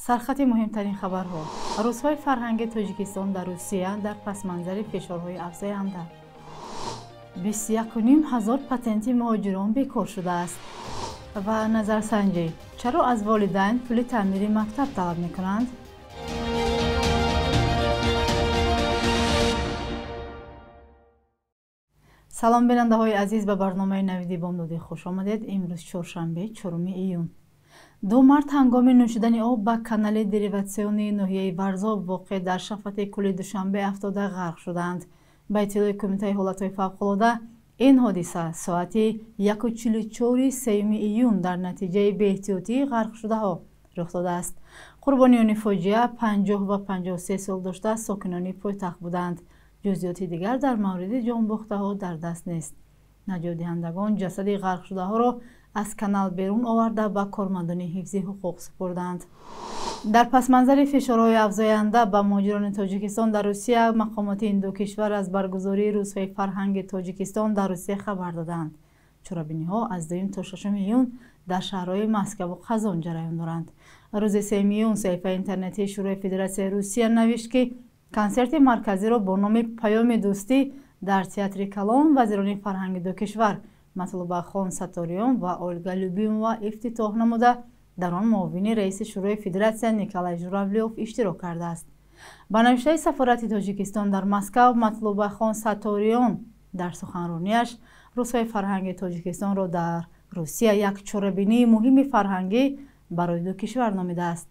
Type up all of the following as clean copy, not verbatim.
Сархати муҳимтарин хабарҳо. Рӯзҳои фарҳанги Тоҷикистон дар Русия дар пасманзари фишорҳои афзоянда. 21,5 ҳазор патенти муҳоҷирон бекор шудааст. Ва назарсанҷӣ. Чаро аз волидайн пули таъмири мактаб талаб мекунанд? Салом бинандаҳои азиз, ба барномаи Навиди Бомдодӣ хуш омадед. Имрӯз чоршанбе, 4 июн. Ду мард ҳангоми нӯшидани об ба канали дериватсионии ноҳияи Варзоб воқеъ дар шафати кӯли Душанбе афтода ғарқ шуданд. Ба иттилои Кумитаи ҳолатҳои фавқулода, ин ҳодиса соати 1:44 3 июн дар натиҷаи беэҳтиётии ғарқшудаҳо рух додааст. Қурбониёни фоҷиа 50 ва 53 сол дошта сокинони пойтахт буданд. Ҷузъиёти дигар дар мавриди ҷонбохтаҳо дар даст нест. Наҷотдиҳандагон ҷасади ғарқшудаҳоро аз канал берун оварда ба кормандони ҳифзи ҳуқуқ супурданд. Дар пасманзари фишорҳои афзоянда ба муҳоҷирони Тоҷикистон дар Русия, мақомоти ин ду кишвар аз баргузории рӯзҳои фарҳанги Тоҷикистон дар Русия хабар доданд. Чорабиниҳо аз 2 то 6 июн дар шаҳрҳои Москаву Қазон ҷараён доранд. Рӯзи 3 июн саҳифаи интернетии Шӯрои Федератсияи Русия навишт, ки консерти марказиро бо номи «Паёми дӯстӣ» дар театри Калон вазирони фарҳанги ду кишвар Матлубахон Сатториён ва Ольга Любимова ифтитоҳ намуда, дар он муовини раиси Шӯрои Федератсия Николай Журавлёв иштирок кардааст. Ба навиштаи сафорати Тоҷикистон дар Москав, Матлубахон Сатториён дар суханронияш рӯзҳои фарҳанги Тоҷикистонро дар Русия як чорабинии муҳими фарҳангӣ барои ду кишвар номидааст.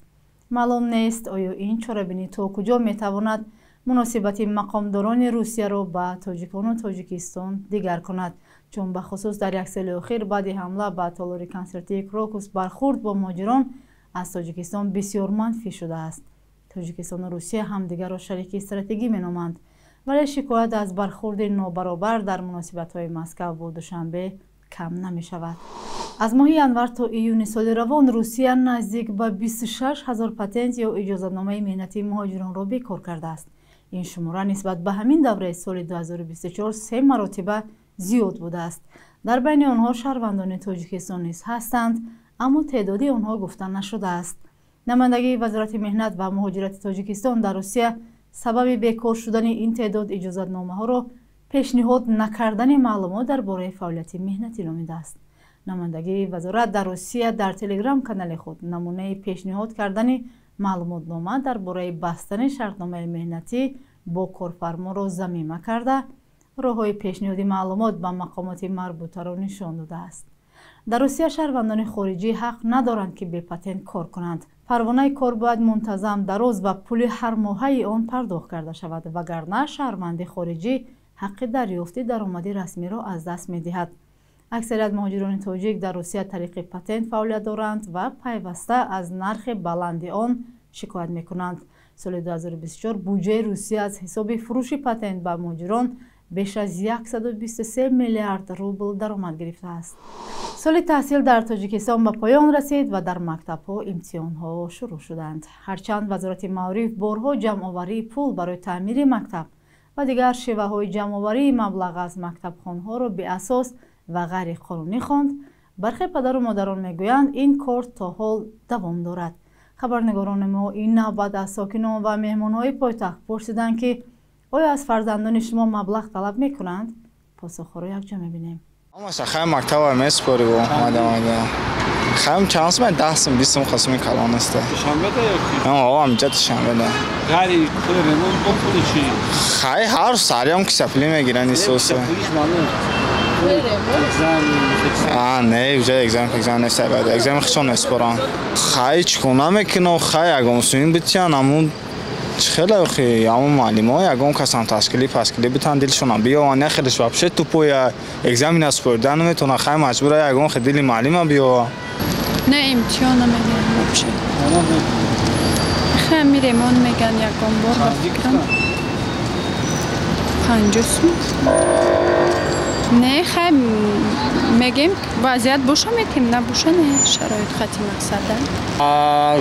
Маълум нест, оё ин чорабинӣ то куҷо метавонад муносибати мақомдорони Русияро ба тоҷикону Тоҷикистон дигар кунад, чун бахусус дар як соли охир баъди ҳамла ба толори консертии Крокус бархурд бо муҳоҷирон аз Тоҷикистон бисёр манфӣ шудааст. Тоҷикистону Русия ҳамдигарро шарики стратегӣ меноманд, вале шикоят аз бархурди нобаробар дар муносибатҳои Москав бо Душанбе кам намешавад. Аз моҳи январ то июни соли равон Русия наздик ба 26 ҳазор патент ё иҷозатномаи меҳнатии муҳоҷиронро бекор кардааст. Ин шумора нисбат ба ҳамин давраи соли 2024 се маротиба зиёд будааст. Дар байни онҳо шаҳрвандони Тоҷикистон низ ҳастанд, аммо теъдоди онҳо гуфта нашудааст. Намояндагии Вазорати меҳнат ва муҳоҷирати Тоҷикистон дар Русия сабаби бекор шудани ин теъдод иҷозатномаҳоро пешниҳод накардани маълумот дар бораи фаъолияти меҳнатӣ номидааст. Намояндагии вазорат дар Русия дар телеграм-канали худ намунаи пешниҳод кардани маълумотнома дар бораи бастани шартномаи меҳнатӣ бо корфарморо замима карда, роҳҳои пешниҳоди маълумот ба мақомоти марбутаро нишон додааст. Дар Русия шаҳрвандони хориҷӣ ҳақ надоранд, ки бепатент кор кунанд. Парвонаи кор бояд мунтазам дароз ва пули ҳармоҳаи он пардохт карда шавад, вагарна шаҳрванди хориҷӣ ҳаққи дарёфти даромади расмиро аз даст медиҳад. Аксарият муҳоҷирони тоҷик дар Русия тариқи патент фаъолият доранд ва пайваста аз нархи баланди он шикоят мекунанд. Соли 2024 буҷаи Русия аз ҳисоби фурӯши патент ба муҳоҷирон беш аз 123 миллиард рубл даромад гирифтааст. Соли таҳсил дар Тоҷикистон ба поён расид ва дар мактабҳо имтиҳонҳо шурӯъ шуданд. Ҳарчанд Вазорати маориф борҳо ҷамъоварии пул барои таъмири мактаб ва дигар шеваҳои ҷамъоварии маблағ аз мактабхонҳоро беасос ва ғайриқонунӣ хонд, бархе падару модарон мегӯянд, ин кор то ҳол давом дорад. Хабарнигорони мо ин навбат аз сокинон ва меҳмонҳои пойтахт пурсиданд, ки оё аз фарзандони шумо маблағ талаб мекунанд? Посухҳоро якҷо мебинем. Хай мактаба месупорибу мада. Хаем чанд сум, 10 сум, 20 сум қасми калон аст. Душанбеда ё ки? Ҳа, ҳамҷа Душанбеда. Ғайри пули ремонт бо пули чӣ? Хай ҳар сариам кисапулӣ мегиранд исоса. Пулиш маълум. Не, уже экзамен нест, баъд экзамен худшон месупоранд. Хай чӣ кор намекунам, хай ягон суми битиян, ҳамун хеле охи, ҳамун муаллимҳо ягон касам ташкилӣ пашкилӣ битан дилшонам биёванд, я хелеш вообще тупоя экзамен насупорида наметавонад, хай маҷбура ягон хел дили муаллима биёва. Не, имтиҳон намегирам вообще. Хай ами ремонт меган ягон бор ба фикрам. 50 сум. Не, хай мегем вазъият боша метем, набоша не, шароит хати мақсада.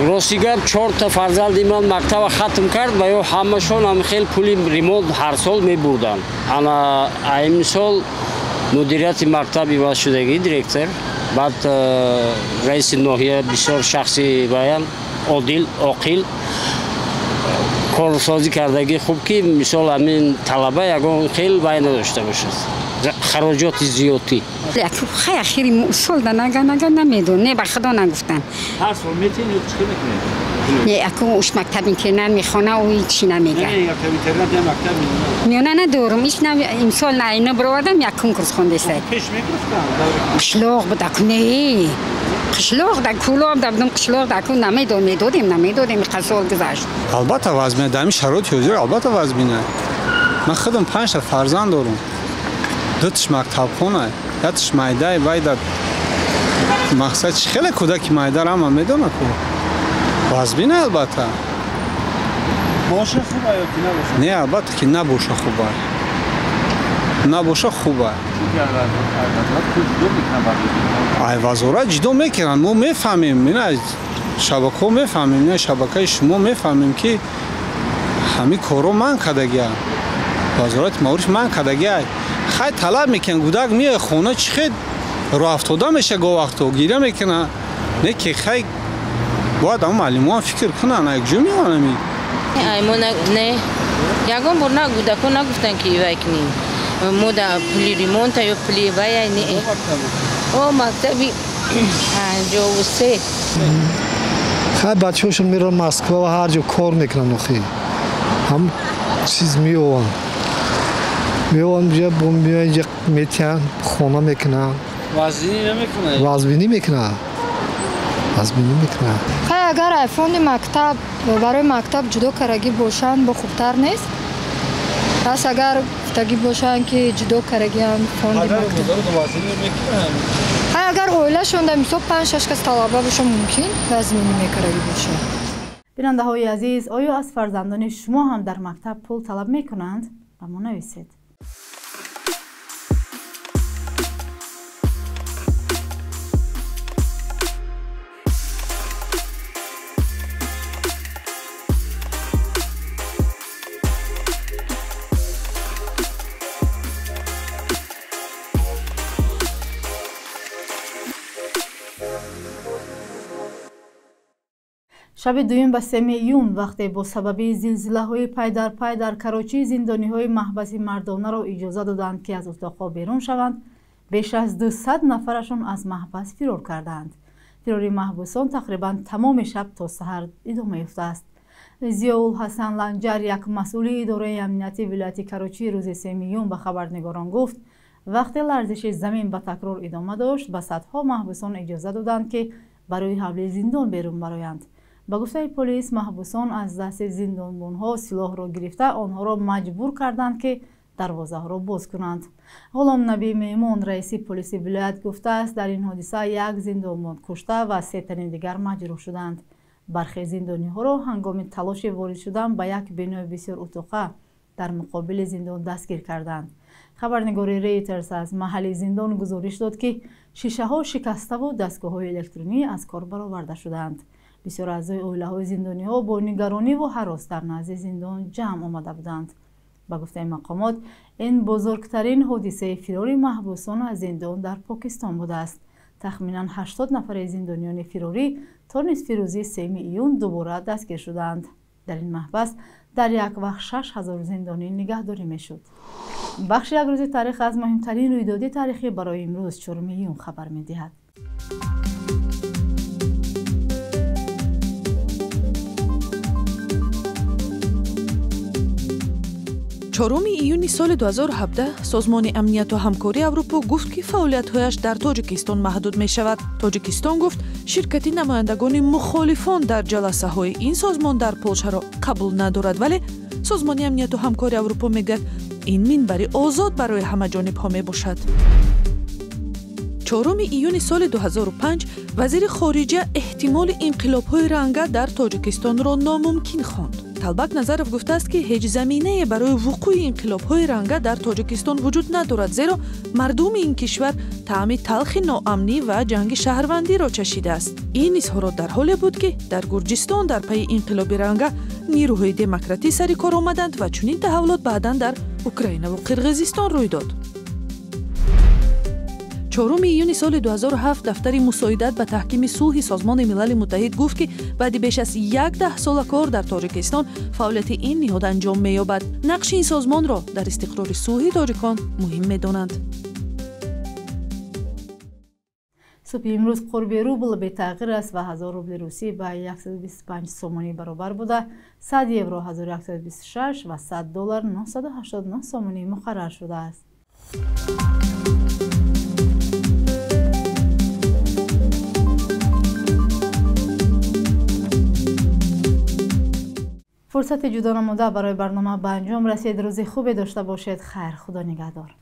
Рости гап, 4 фарзанди ман мактаба хатм кард ва ё ҳамашон ҳам хел пули ремонт ҳар сол мебурданд. Ана имсол мудирияти мактаб иваз шудагӣ, директор, баъд раиси ноҳия бисёр шахси баян одил, оқил корсозӣ кардагӣ хуб, ки мисол ҳамин талаба ягон хел вай надошта бошад, хароҷоти зиёдӣ. Хай, ахири сол да нага нага намедон, не, ба худо нагуфтан. Ҳар сол метиҳен ё чӣ мекунед? Не, аку уш мактаб интернат мехона, ӯ ҳичи намега. Не, мактаб интернат, я мактаб миёна надорум, ҳеч на. Имсол на айна бировардам, якум курс хондесай. Пеш мегирифтан? Қишлоқ буд аку, не, қишлоқ да Кӯлоб да будам, қишлоқ да аку намедод, медодем, намедодем, иқа сол гузашт. Албатта вазмина, дар ҳамин шароити ҳозир албатта вазмина. Ман худам панҷта фарзанд дорум, дуташ мактабхона, якташ майдай, вайда мақсад чи хеле кӯдаки майдар ҳама медонад ку вазмина албатта. Боша хуба ё ки набоша? Не, албатта ки набоша хуба, набоша хуба. Ай, вазорат ҷудо мекунанд, мо мефаҳмем, ина шабакаҳо мефаҳмем, ина шабакаи шумо мефаҳмем, ки ҳамин корро манъ кардагианд, вазорати маориф манъ кардагиай. Хай, талаб мекунанд, кӯдак меояд хона, чӣ хел роҳафтода меша, гоҳ вақто гиря мекунад. Не ки хай, бояд ҳамн муаллимоам фикр кунанд, якҷо меоянд ами. Мо не, ягон бор на кӯдакҳо нагуфтанд, ки вай кунем, мо да пули ремонта ё пули вая не. О, мактаби 53. Хай, бачаҳошон мераванд Москва ва ҳар ҷо кор мекунанд, охи ҳам чиз меованд, меованд ҷа, инҷа метиҳанд, хона мекунанд. Вазбинӣ намекунад? Вазбинӣ мекунад, вазбинӣ мекунад. Хай, агар ай фонди мактаб барои мактаб ҷудо карагӣ бошанд, бо хубтар нест? Пас агар гуфтагӣ бошанд, ки ҷудо карагиам фонди мактаб, хай, агар оилашонда мисол панҷ шаш кас талаба боша, мумкин вазминӣ мекарагӣ бошад. Бинандаҳои азиз, оё аз фарзандони шумо ҳам дар мактаб пул талаб мекунанд? Ба мо нависед. Шаби дуюм ба 3 июн, вақте бо сабаби зилзилаҳои пайдарпай дар Карочӣ зиндониҳои маҳбаси мардонаро иҷоза доданд, ки аз утоқҳо берун шаванд, беш аз 200 нафарашон аз маҳбас фирор карданд. Фирори маҳбусон тақрибан тамоми шаб то саҳар идома ёфтааст. Зиёулҳасан Ланҷар, як масъули идораи амнияти вилояти Карочӣ, рӯзи 3 июн ба хабарнигорон гуфт, вақте ларзиши замин ба такрор идома дошт, ба садҳо маҳбусон иҷоза доданд, ки барои ҳавлии зиндон берун бароянд. Ба гуфтаи полис, маҳбусон аз дасти зиндонбонҳо силоҳро гирифта, онҳоро маҷбур карданд, ки дарвозаҳоро боз кунанд. Ғуломнабӣ Меҳмон, раиси полиси вилоят, гуфтааст, дар ин ҳодиса як зиндонбон кушта ва се тани дигар маҷрӯҳ шуданд. Бархе зиндониҳоро ҳангоми талоши ворид шудан ба як бинои бисёр утоқа дар муқобили зиндон дастгир карданд. Хабарнигори Рейтерс аз маҳалли зиндон гузориш дод, ки шишаҳо шикаставу дастгоҳҳои электронӣ аз кор бароварда шудаанд. Бисёр аъзои оилаҳои зиндониҳо бо нигарониву ҳарос дар назди зиндон ҷамъ омада буданд. Ба гуфтаи мақомот, ин бузургтарин ҳодисаи фирори маҳбусон аз зиндон дар Покистон будааст. Тахминан 80 нафари зиндониёни фирорӣ то нисфи рӯзи 3 июн дубора дастгир шуданд. Дар ин маҳбас дар як вақт 6000 зиндонӣ нигаҳдорӣ мешуд. Бахши як рӯзи таърих аз муҳимтарин рӯйдоди таърихӣ барои имрӯз, 4 июн, хабар медиҳад. 4 июни соли 2017 Созмони амнияту ҳамкории Аврупо гуфт, ки фаъолиятҳояш дар Тоҷикистон маҳдуд мешавад. Тоҷикистон гуфт, ширкати намояндагони мухолифон дар ҷаласаҳои ин созмон дар Полшаро қабул надорад, вале Созмони амнияту ҳамкории Аврупо мегӯяд, ин минбари озод барои ҳамаҷонибҳо мебошад. 4 июни соли 2005 вазири хориҷа эҳтимоли инқилобҳои ранга дар Тоҷикистонро номумкин хонд. Талбак Назаров гуфтааст, ки ҳеҷ заминае барои вуқӯи инқилобҳои ранга дар Тоҷикистон вуҷуд надорад, зеро мардуми ин кишвар таъми талхи ноамнӣ ва ҷанги шаҳрвандиро чашидааст. Ин изҳорот дар ҳоле буд, ки дар Гурҷистон дар пайи инқилоби ранга нирӯҳои демократӣ сари кор омаданд ва чунин таҳаввулот баъдан дар Украинаву Қирғизистон рӯй дод. 4 июни соли 2007 дафтари мусоидат ба таҳкими сулҳи Созмони Милали Муттаҳид гуфт, ки баъди беш аз 10 сола кор дар Тоҷикистон фаъолияти ин ниҳод анҷом меёбад. Нақши ин созмонро дар истиқрори сулҳи тоҷикон муҳим медонанд. Субҳи имрӯз қурби рубл бетағйир аст ва 1000 рубли русӣ ба 125 сомонӣ баробар буда, 100 евро 1126 ва 100 доллар 989 сомонӣ муқаррар шудааст. Фурсати ҷудо намуда барои барнома ба анҷом расид. Рӯзи хубе дошта бошед. Хайр, Худо нигаҳдор.